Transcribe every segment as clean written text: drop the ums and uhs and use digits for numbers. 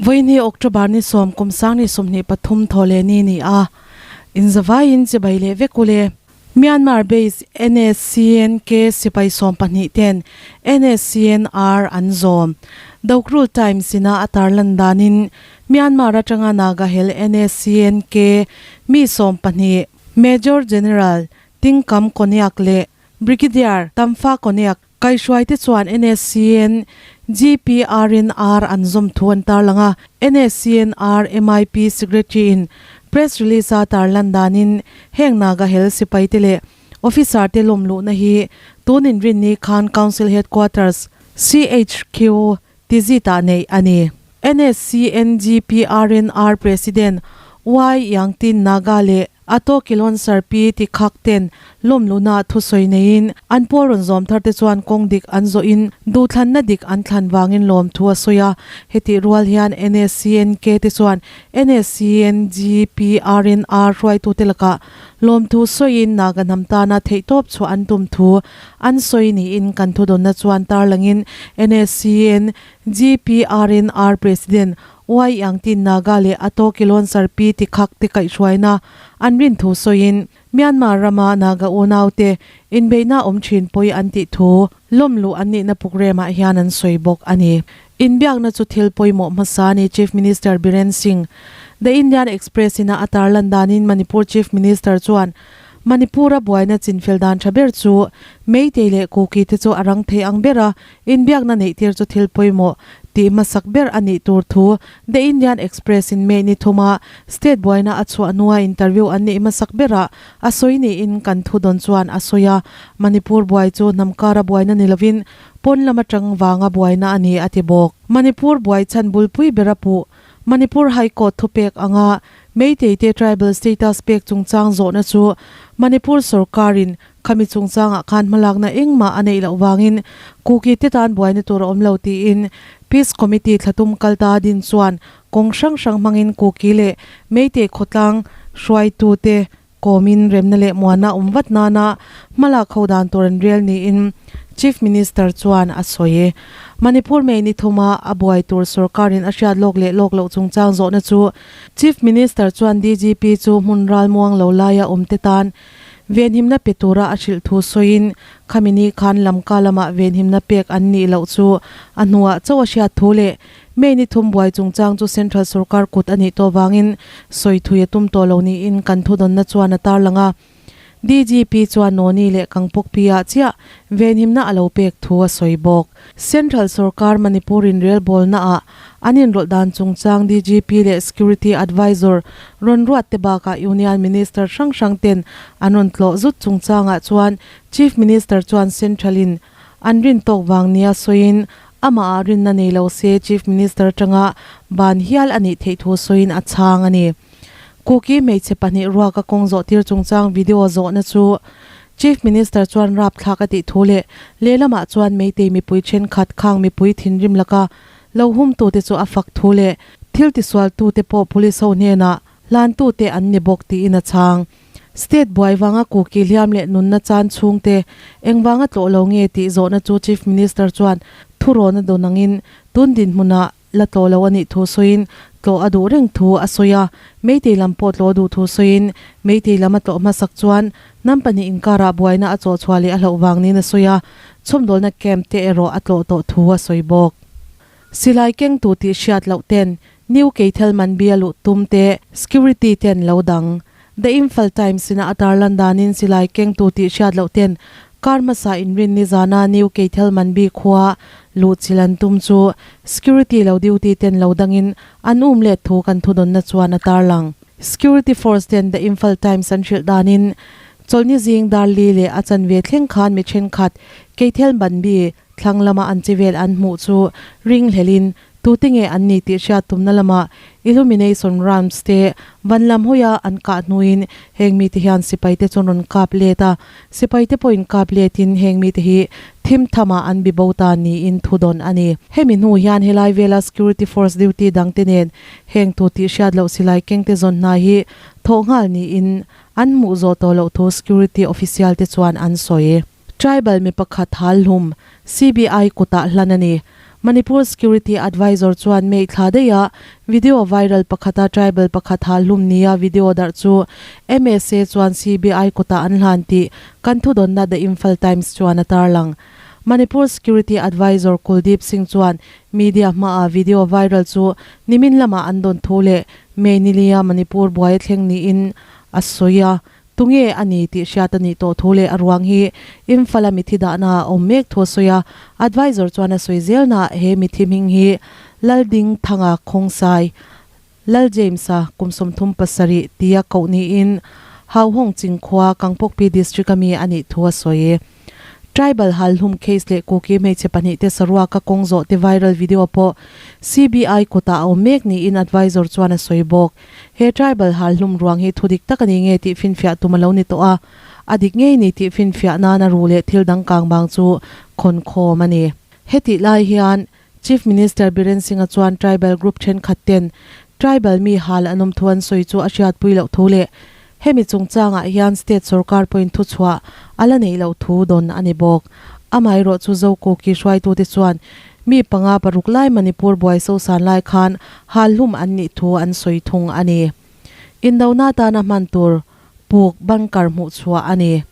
Vawiini October ni sawm kum sang ni 23 thaw leh ni ni a, inzavaiin chibai leh vek ule. Myanmar based NSCNK sipai 12 ten NSCNR an zawm. Dokrul Times ina a tarlan danin Myanmar atanga Naga hel NSCNK mi 12 Major General Tingkam Konyak leh Brigadier Tamfa Konyak kaihruai te chuan NSCN GPRNR an zawm thu an tarlang a. NSCNR MIP Secretary in press release a tarlan danin heng Naga hel sipai te leh officer te lawm luhna hi tun inrinni khan Council Headquarters, CHQ, tizitah neih a ni. NSCN GPRNR President Y Yangtin Naga leh Ato Kilon Sarpi ti khak ten lawm luhna thusawi neiin an pawl rawn zawm thar te chuan kawng dik an zawhin duhthlanna dik an thlan vangin lawm thu a sawi a. Hetih rual hian NSCNK te chuan NSCN GPRNR hruaitute lakah lawm thu sawiin Naga hnam tana theihtawp chhuah an tum thu an sawi niin kan thudawnna chuan tarlangin NSCN GPRNR President Y Yangtin Naga leh Ato Kilon Sarpi ti khak te kaihhruaina an rin thu sawiin Myanmar rama Naga unaute inbeihna awm thin pawi an tih thu lawm luh an nihna pukremah hian an sawi bawk a ni. Inbiakna chu thil pawimawh hmasa ni Chief Minister Biren Singh The Indian Express ina a tarlan danin Manipur Chief Minister chuan Manipur-a buaina chinfel dan tha ber chu Meitei leh Kuki te chu a rang thei ang bera Inbiakna neih tir chu thil pawimawh tih hmasak ber a nih tur thu The Indian Express in May ni thuma state buaina a chhuah hnua interview an neih hmasak berah a sawi niin kan thu dawn chuan a sawi a. Manipur buai chu hnam kara buaina ni lovin pawn lam atang vanga buaina a ni a ti bawk. Manipur buai chhan bulpui bera puh Manipur High Court thupek anga Meitei te tribal status pek chungchang zawhna chu Manipur sorkarin Khami chungchangah khan hmalakna engmah a neih loh vangin Kuki te tan buaina tur a awm lo tiin Peace Committee thlatum kalta din chuan kawng hrang hrang hmangin Kuki leh Meitei khawtlang hruaitute kawmin remna leh muanna awm vat nana hmalak ho dan tur an rel niin Chief Minister chuan a sawi. Manipur May ni thuma a buai tur sorkarin a hriat lawk leh lawk loh chungchang zawhna chu Chief Minister chuan DGP chu hmun ralmuang lo laia awmte tan Venhimna pe tura a hrilh thu sawiin, khami ni khan Lamka lamah venhimna pek an nih loh chu a hnuah chauh a hriat thu leh May ni thum buai chungchang chu Central sorkar kut a nih tawh vangin sawi thui a tum tawh lo niin kan thudawnna chuan a tarlang a. DGP chuan Noni leh Kangpokpi-ah chiah venhimna a lo pek thu a sawi bawk. Central sorkar Manipur inrelbawlnaah an inrawlh dan chungchang DGP leh Security Advisor rawn ruat te bakah Union Minister hrang hrang ten an rawn tlawh zut chungchangah chuan Chief Minister chuan Central in an rin tawk vang nia sawiin amah ah rinna nei lo se Chief Minister atanga ban hial a nih theih thu sawiin a chhang a ni. Kuki hmeichhe pahnih ruaka kawng zawh tir chungchang video zawhna chu Chief Minister chuan rapthlak a tih thu leh lehlamah chuan Meitei mipui thenkhat khang mipui thinrim laka lo humtute chu a fak thu leh thil tisualtute pawh police ho hnenah hlantute an ni bawk tiin a chhang. State buai vanga Kuki hliam leh nunna chan chhungte engvanga tlawh lo nge tih zawhna chu Chief Minister chuan thurawn a dawn angin tun dinhmunah La tlawh lo a nih thu sawiin tlawh a duh reng thu a sawi a, Meitei lam pawh tlawh a duh thu sawiin Meitei lam a tlawh hmasak chuan hnam pahnih inkarah buaina a chawh chhuah leh a hlauh vang niin a sawi a, chhawmdawlna camp te erawh a tlawh tawh thu a sawi bawk. Silai kengtu tih hriat loh ten New Keithel Manbi a luh tum te security ten lo dang. The Imphal Times ina a tarlan danin silai kengtu tih hriat loh ten kar hmasa inrin nizana New Keithel Manbi khua luh chil an tum chu security lo duty ten lo dangin an um let thu kan thudawnna chuan a tarlang. Security force ten The Imphal Times an hrilh danin chawlhni zing dar li leh a chanve thleng khan mi thenkhat Keithel Manbi Thlang lama an chi vel an hmuh chu ringhlelin tute nge an ni tih hriat tumna lamah illumination ramps te van lam hawia an kah hnuin heng mite hian sipaite chu an rawn kap let a, sipaite pawhin kap letin heng mite hi thim thamah an bi bo ta niin thu dawn a ni. Hemi hnu hian helai vela security force duty dangte nen heng tu tih hriat loh silai kengte zawn hna hi thawh nghal niin an hmuh zawh tawh loh thu security official te chuan an sawi. Tribal mi pakhat hal hlum, CBI kutah hlan a ni. Manipur Security Advisor chuan May thla daiha video viral pakhata tribal pakhat hal hlum nia video darh chu MSA chuan CBI kutah an hlan tih kan thudawnna The Imphal Times chuan a tarlang. Manipur Security Advisor Kuldeep Singh chuan media hmaah video viral chu nimin lamah an dawn thu leh May nilia Manipur buai a thleng niin a sawi a. Tunge a ni tih hriat a nih tawh thu leh a ruang hi Imphal-a mithi dahna a awm mek thu a sawi a, advisor chuan a sawi zelnaah he mithi hming hi Lalding Thanga Khawngsai, Lal James-a kum 37 tia koh niin Hauhawng Chingkhua, Kangpokpi District-a mi a nih thu a sawi. Tribal halhlum case leh Kuki hmeichhe pahnihte saruaka kawng zawh te viral video pawh CBI kutah a awm mek niin advisor chuan a sawi bawk. He tribal halhlum ruang hi thu dik tak a ni nge tih finfiah tum a lo ni tawh a, a dik ngei ni tih finfiah nana ru leh thil dang kang bang chu khawn khawm a ni. Hetih lai hian Chief Minister Biren Singh-a chuan tribal group thenkhat ten tribal mi hal an awm thu an sawi chu a hriatpui loh thu leh hemi chungchangah hian state sorkar pawhin thuchhuah a la neih loh thu dawn a ni bawk. Amaherawhchu Zokuki hruaitute chuan mi panga paruk lai Manipur buai sosan lai khan hal hlum an nih thu an sawi thung a ni. Indona tana hman tur puk bunker hmuhchhuah a ni.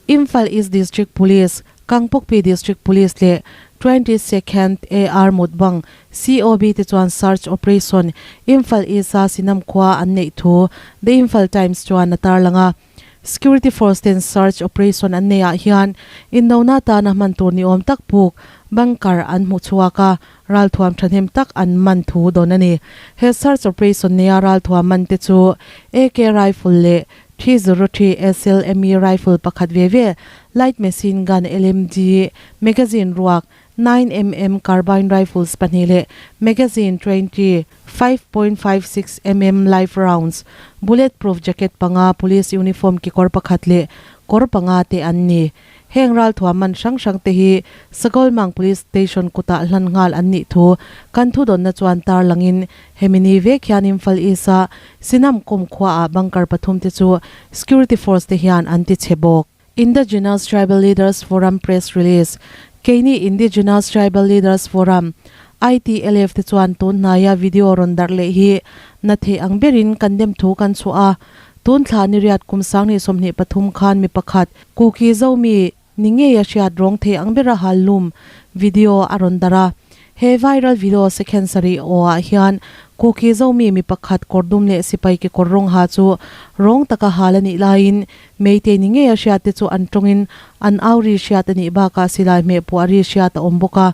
Imphal East District Police, Kangpokpi District Police leh 22nd AR Mutbang COB te chuan search operation Imphal East-a Sinam khua an neih thu The Imphal Times chuan a tarlang a. Security force ten search operation an neih ah hian indona tana hman tur ni awm tak puk bunker an hmu chhuak a, ralthuam thahnem tak an man thu dawn a ni. He search operation neia ralthuam man te chu AK rifle leh 303 SLME rifle pakhat ve ve, light machine gun, LMG, magazine ruak, 9mm carbine rifles pahnih leh magazine 20, 5.56 mm live rounds, bullet proof jacket panga, police uniform kekawr pakhat leh kawr panga te an ni. Heng ralthuam man hrang hrang te hi Sagolmang Police Station kutah hlan nghal an nih thu kan thudawnna chuan tarlangin hemi ni vek hian Imphal East-a Sinam kum khuaah bunker pathum te chu Security Force te hian an ti chhe bawk. Indigenous Tribal Leaders Forum Press Release, Keini Indigenous Tribal Leaders Forum, ITLF, te chuan tun hnaia video rawn darh leh hi na theih ang berin kan dem thu kan chhuah a, tun thla ni riat kum 2023 khan mi pakhat Kuki Zomi ni ngei a hriat rawng thei ang bera hal lum video a rawn darh a. He viral video second sarih aw ah hian Kuki Zomi mi pakhat kawr dum leh sipai kekawr rawng ha chu rawng taka hal a nih laiin Meitei ni ngei a hriat te chu an tawngin an au ri hriat a nih bakah silai hmeh puah ri hriat a awm bawk a.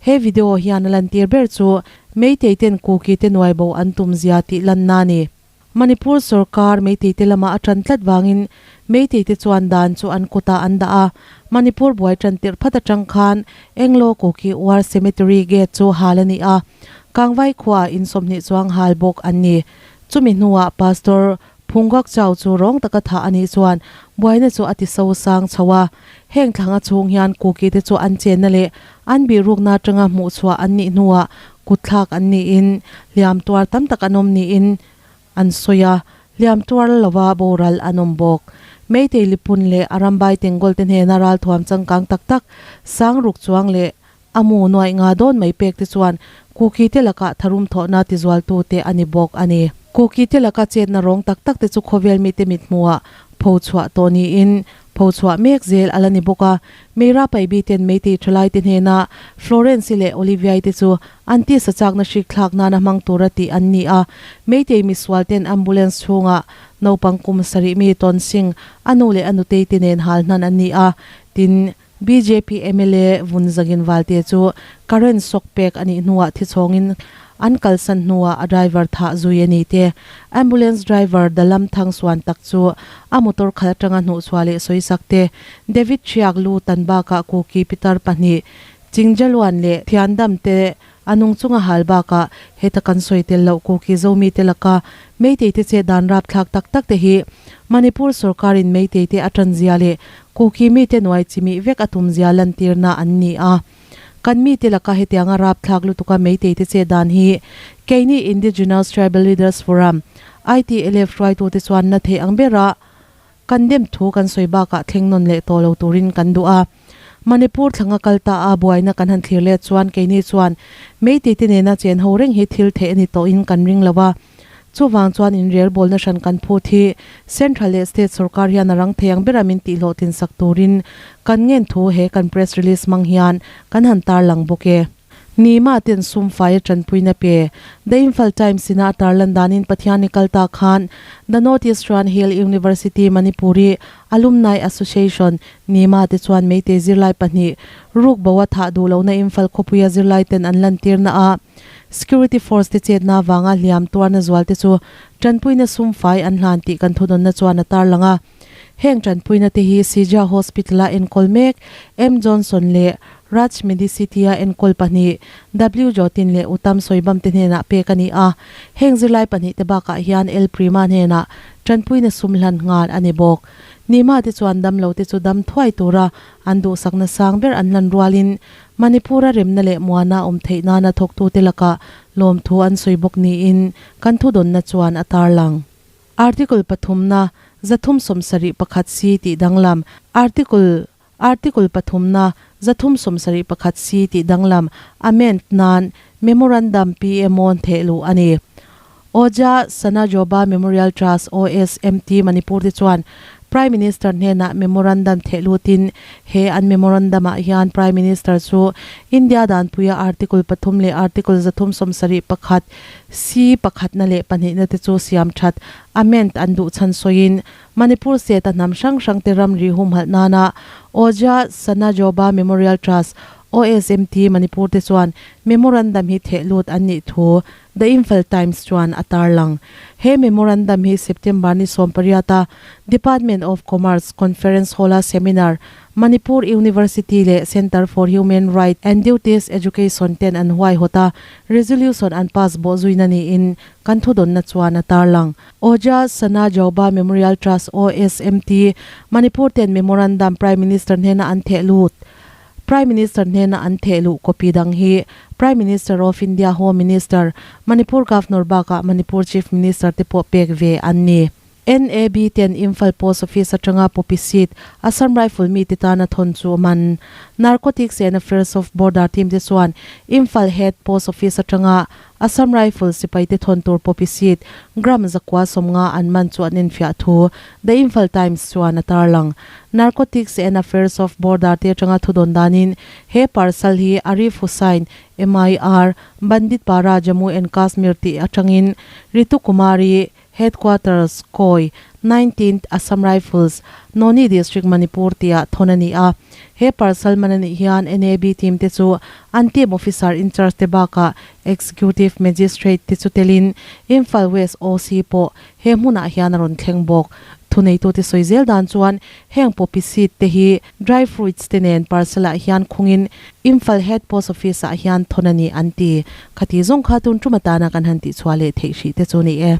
He video hian a lantir ber chu Meitei ten Kuki te nuai bo an tum zia tih lanna a ni. Manipur sorkar Meitei te lamah a tan tlat vangin Meitei te chuan dan chu an kutah an dah a, Manipur buai tan tirh phat atang khan Englo Kuki War Cemetery gate chu hal a ni a, Kangvai khuaah in 20 chuang hal bawk an ni. Chumi hnuah Pastor Phungak chau chu rawng taka thah a nih chuan buaina chu a ti so sang chho a. Heng thlanga chhung hian Kuki te chu an chenna leh an bihrukna atanga hmuhchhuah an nih hnuah kutthlak an niin hliam tuar tam tak an awm niin an sawi a, hliam tuar lova boral an awm bawk. Meitei Lipun leh Arambai Tengol te hnena ralthuam changkang tak tak sang ruk chuang leh A mu nuaih nga dawn mai pek te chuan Kuki te lakah tharum thawhna tizualtu te a ni bawk a ni. Kuki te laka chetna rawng tak tak te chu khawvel mite mithmuhah pho chhuah tawh niin pho chhuah mek zel a la ni bawk a. Meira Paibi ten Meitei thalai te hnena Florence-i leh Olivia-i te chu an tisa chakna hrik thlak nana hmang tura tih an ni a. Meitei misual ten ambulance chhungah naupang kum sarih mi Tawnsing a nu leh a nutei te nen hal hnan an ni a, tin, Bjp mla vun zagin Valte chu current shock pek a nih hnuah thichhawngin an kalsan hnuah a driver thah zui a ni te. Ambulance driver Dalam Thang Suan tak chu a motor khalh atanga hnuhchhuah leh sawisak te. David Thiak lu tan bakah Kuki pitar pahnih Chingjaluan leh Thiandam te a nung chunga hal bakah heta kan sawi tel loh Kuki Zomi te laka Meitei te che dan rapthlak tak tak te hi Manipur sorkarin Meitei te a tanzia leh Kuki mite nuai chimih vek a tumzia lantirna an ni a. Kan mite laka hetianga rapthlak lutuka Meitei te che dan hi keini Indigenous Tribal Leaders Forum, ITLF, hruaitute chuan na theih ang bera kan dem thu kan sawi bakah thleng nawn leh tawh lo turin kan duh a. Manipur thlanga kal ta a buaina kan han thlir let chuan keini chuan Meitei te nena chen ho reng hi thil theih a ni tawhin kan ring lo a. Chuvang chuan inrelbawlna hran kan phut hi Central leh State sorkar hian a rang thei ang bera min tihhlawhtlin sak turin kan ngen thu he kan press release hmang hian kan han tarlang bawk e. Nima ten sum fai a tanpuina pe. The Imphal Times ina a tarlan danin Pathianni kal ta khan The North Eastern Hill University Manipuri Alumni Association Nima te chuan Meitei zirlai pahnih ruk bo a thah duh lohna Imphal khawpuia zirlai ten an lantirna ah Security Force te chetna avanga hliam tuarna zual te chu tanpuina sum fai an hlan tih kan thudawnna chuan a tarlang a. Heng tanpuina te hi Sija Hospital a enkawl mek M Johnson leh Raj Medicity a enkawl pahnih W Jotin leh Uttam Soibam te hnenah pek a ni a. Heng zirlai pahnih te bakah hian L Prima hnenah tanpuina sum hlan nghal a ni bawk. Nima te chuan damlo te chu dam thuai tura an duhsakna sang ber an hlan rualin Manipur-a remna leh muana awm theih nana thawktute lakah lawmthu an sawi bawk niin kan thudawnna chuan a tarlang. Article pathumna, 371 C tih danglam, Article Article pathumna, 371 C tih danglam amend nan Memorandum PMO-n thehluh a ni. Oja Sanajoba Memorial Trust, OSMT, Manipur te chuan Prime Minister hnenah memorandum theh lutin he an memorandum ah hian Prime Minister chu India danpuia Article pathum leh Article 371 C pakhatna leh pahnihna te chu siam that amend an duh chhan sawiin Manipur state a hnam hrang hrang te ramri humhalh nana Oja Sanajoba Memorial Trust, OSMT, Manipur te chuan memorandum hi theh lut an nih thu The Imphal Times chuan a tarlang. He memorandum hi September ni 18 a Department of Commerce Conference Hall-a seminar Manipur University leh Centre for Human Right and Duties Education ten an huaihawt a, resolution an pass bawh zuina niin kan thudawnna chuan a tarlang. Oja Sanajaoba Memorial Trust, OSMT, Manipur ten memorandum Prime Minister hnena an theh lut. Prime Minister hnena an theh luh copy dang hi Prime Minister of India, Home Minister, Manipur Governor bakah Manipur Chief Minister te pawh pek ve an ni. NAB ten Imphal Post Office atanga poppy seed, Assam Rifle mite tana thawn chu a man. Narcotics and Affairs of Border team te chuan Imphal Head Post Office atanga Assam Rifle sipaite thawn tur poppy seed gram 190 an man chu an enfiah thu The Imphal Times chuan a tarlang. Narcotics and Affairs of Border te atanga thudawn danin he parcel hi Arif Hussain, MIR, Bandit Para, Jammu and Kashmir tih atangin Ritu Kumari, Headquarters, Koi, 19th Assam Rifles, Noney District, Manipur tia thawn a ni a. He parcel man a nih hian NAB team te chu an team officer in charge te bakah Executive Magistrate te chu telin Imphal West OC pawh he hmunah hian a rawn thleng bawk. Thuneitute sawi zel dan chuan heng poppy seed te hi dry fruits te nen parcel ah hian khungin Imphal Head Post Office ah hian thawn a ni an ti. Khati zawng kha tun tum atana kan han tihchhuah leh theih hrih te chu ni e.